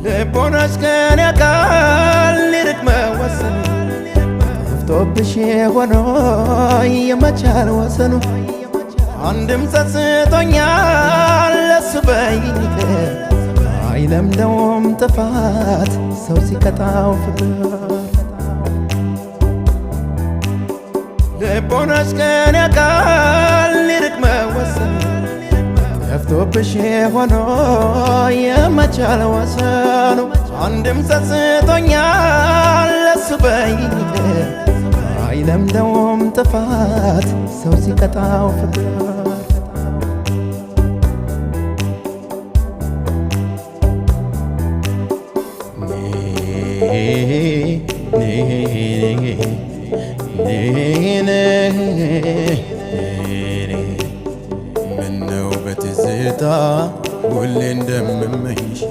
ልቦናሽ ቀን ያውቃል ሊርቅ መወሰኑ፣ ጠፍቶብሽ ሆኖ የመቻል ወሰኑ። አንድም ጸጽቶኛል ለሱ በይኝ ይቅር፣ አይለምደውም ጥፋት ሰው ሲቀጣው ፍቅር። ልቦናሽ ቀን ያውቃል ሊርቅ መወሰኑ፣ ጠፍቶብሽ ሆኖ የመቻል ወሰኑ። አንድም ጸጽቶኛል ለሱ በይኝ ይቅር፣ አይለምደውም ጥፋት ሰው ሲቀጣው ፍቅር። ምነው በትዝታ ሁሌ እንደምመኝሽ።